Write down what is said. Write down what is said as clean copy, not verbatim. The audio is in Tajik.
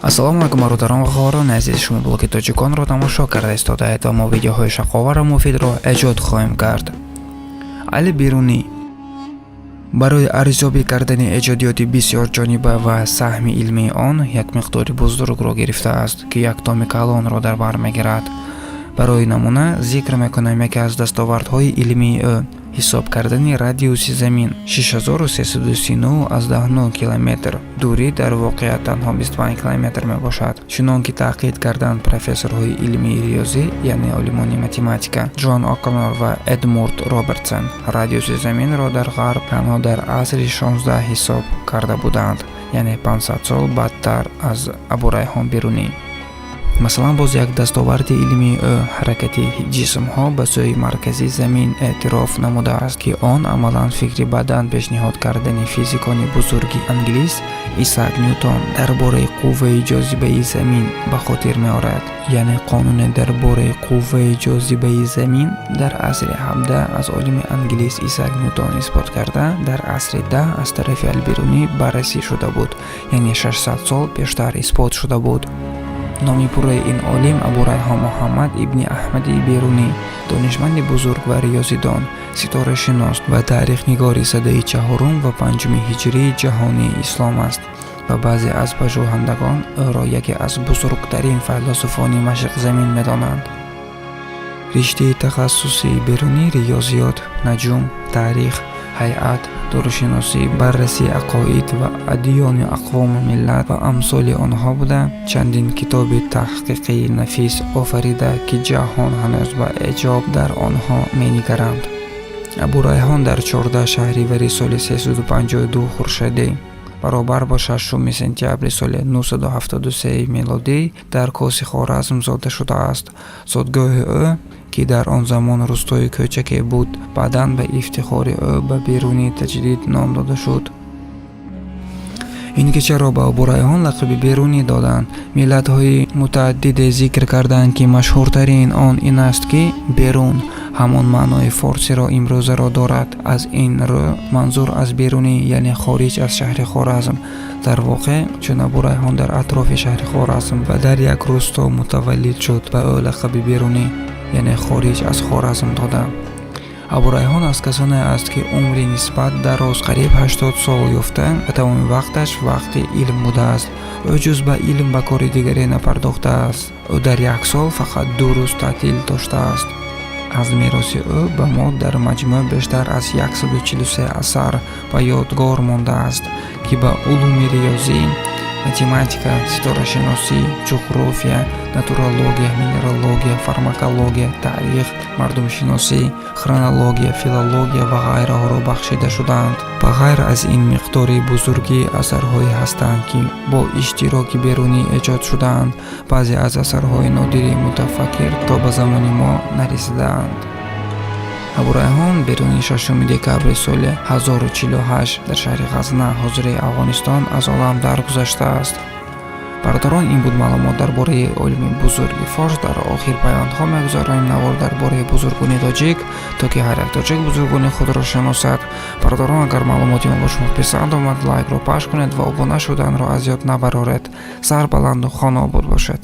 Ассалому алайкум, бародарон ва хоҳарони азиз! Шумо блоги тоҷиконро тамошо карда истодаед ва мо видеоҳои шавқовару муфидро эҷод хоҳем кард. Али Берунӣ барои арзёбӣ кардани эҷодиёти бисёрҷониба ва саҳми илмии он як миқдори бузургро гирифтааст, ки як томи калонро дар бар мегирад. Барои намуна зикр мекунем яке аз дастовардҳои илмии ӯ: ҳисоб кардани радиуси Замин 6339,9 километр, дурӣ дар воқеат танҳо 25 километр мебошад, чунон ки таъқид карданд профессорҳои илмии риёзӣ, яъне олимони математика, Ҷон О'Коннор ва Эдмунд Робертсон. Радиуси Заминро дар Ғарб танҳо дар асри 16 ҳисоб карда буданд, яъне 500 сол баъдтар аз Абурайҳон Берунӣ. Масалан, боз як дастоварди илмии ӯ ҳаракати ҷисмҳо ба сӯи маркази Замин эътироф намудааст, ки он амалан фикри баъдан пешниҳод кардани физикони бузурги англис Исаак Нютон дар бораи қувваи ҷозибаи Замин ба хотир меорад. Яъне қонуне дар бораи қувваи ҷозибаи Замин дар асри 17 аз олими англис Исаак Нютон исбот карда, дар асри 10 аз тарафи Алберунӣ баррасӣ шуда буд, яъне 600 сол пештар исбот шуда буд. Номи пурраи ин олим Абурайҳон Муҳаммад ибни Аҳмади Берунӣ, донишманди бузург ва риёзидон, ситорашинос ва таърихнигори садаи чаҳорум ва панҷуми ҳиҷрии ҷаҳонии ислом аст ва баъзе аз пажӯҳандагон ӯро яке аз бузургтарин файласуфони Машриқзамин медонанд. Риштаи тахассусии Берунӣ риёзиёт, наҷум, таърих, ҳайат, дорушиносӣ, баррасии ақоид ва адёни ақвому миллат ва амсоли онҳо буда, чандин китоби таҳқиқии нафис офарида, ки ҷаҳон ҳанӯз ба эъҷоб дар онҳо менигаранд. Абурайҳон дар 14 шаҳривари соли 352 хуршедӣ, баробар бо 6 сентябри соли 973 мелодӣ, дар Коси Хоразм зода шудааст. Зодгоҳи ӯ, ки дар он замон рустои кӯчаке буд, баъдан ба ифтихори ӯ ба Берунӣ таҷдид ном дода шуд. Ин ки чаро ба Абурайҳон лақаби Берунӣ доданд, миллатҳои мутааддиде зикр карданд, ки машҳуртарин он ин аст, ки берун ҳамон маънои форсиро имрӯзаро дорад. Аз ин рӯ манзур аз Берунӣ, яъне хориҷ аз шаҳри Хоразм. Дар воқеъ, чун Абурайҳон дар атрофи шаҳри Хоразм ва дар як русто мутаваллид шуд, ба ӯ лақаби Берунӣ, яъне хориҷ аз Хоразм, доданд. Абурайҳон аз касоне аст, ки умри нисбат дароз, қариб 80 сол ёфта ва тамоми вақташ вақти илм будааст. Ӯ ҷуз ба илм ба кори дигаре напардохтааст. Ӯ дар як сол фақат 2 рӯз таътил доштааст. Аз мероси ӯ ба мо дар маҷмӯъ бештар аз 143 асар ба ёдгор мондааст, ки ба улуми риёзӣ, математика, ситорашиносӣ, ҷуғрофия, натуралогия, минералогия, фармакология, таърих, мардумшиносӣ, хронология, филология ва ғайраҳоро бахшида шудаанд. Ба ғайр аз ин, миқдори бузурги асарҳое ҳастанд, ки бо иштироки Берунӣ эҷод шудаанд. Баъзе аз асарҳои нодири мутафаккир то ба замони мо нарасидаанд. Абурайҳон Берунӣ 6 декабри соли 1048 дар шаҳри Ғазна, ҳозираи Афғонистон, аз олам даргузаштааст. Бародарон, ин буд маълумот дар бораи олими бузурги форс. Дар охир пайвандҳо мегузорем навор дар бораи бузургони тоҷик, то ки ҳар як тоҷик бузургони худро шиносад. Бародарон, агар маълумоти мо ба шумо писанд омад, лайкро пахш кунед ва обуна шуданро аз ёд набароред. Сарбаланду хонаобод бошед.